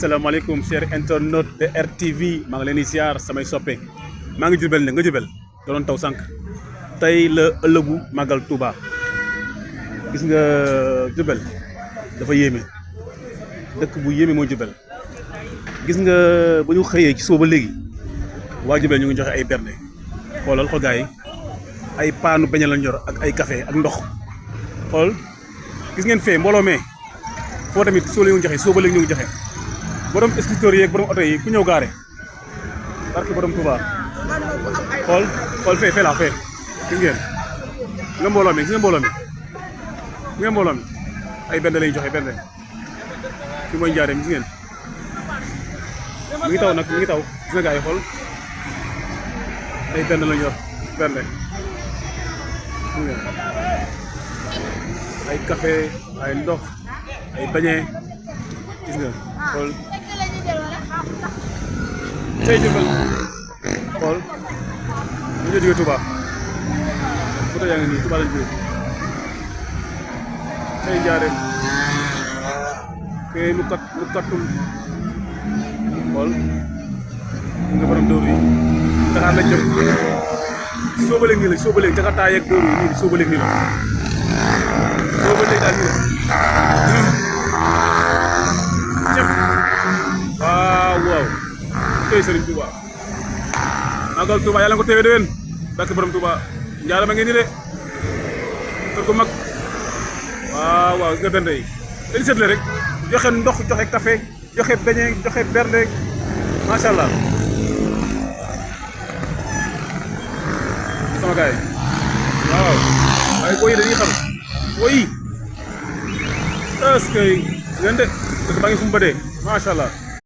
Assalamualaikum cher internaute de RTV maa ngi leen di ziar samay soppe maa ngi Jurbel ne nga Jurbel doon taw sànq tey la ëllëgu màggal Touba gis nga Jurbel dafa yéeme dëkk bu yéeme mooy Jurbel gis nga bu ñu xëyee ci suba ba léegi waa Jurbel ñu ngi joxe ay berne xoolal xool gars yi ay paanu beñe lañ yor ak ay café ak ndox xool gis ngeen fee mbooloo mee foo tamit soo leen joxe suba ba léegi ñu ngi joxe borom escritoire yeeg borom oto yi ku ñëw gaare barke borom Touba xool xool fee la fee gis ngeen nga mbooloo mi gis nga mbooloo mi gis nga mbooloo mi ay benn lañu joxe benn fi mooy njaareem gis ngeen mi ngi taw nag mi ngi taw gis nga gars yi xool ay benn lañu yor benn gis ngeen ay café ay ndox ay bañe gis nga xool tey Jurbel xool ñu ngi jógee Touba oto yaa ngi nii Touba lañ jógee tey njaareem kay nu kattul xool nga borom dóor yi taxaar lañ jëm soo ba léegi nii la soo ba léegi jakartaa yeeg dóor yi nii soo ba léegi nii la soo ba léegi daal nii la waaw tey Serigne Touba magal Touba yàlla nga ko teewee déwén barke borom Touba njaara ma ngeen ni de kër gu mag waaw gis nga benn yi dañu seetle rek joxe ndox joxe café joxe beñe joxe bernde macha allah sama gars yi waaw waaye booy yi dañuy xam booy yi est-ce que ngeen de dëkk baa ngi fu mu ba dee macha allah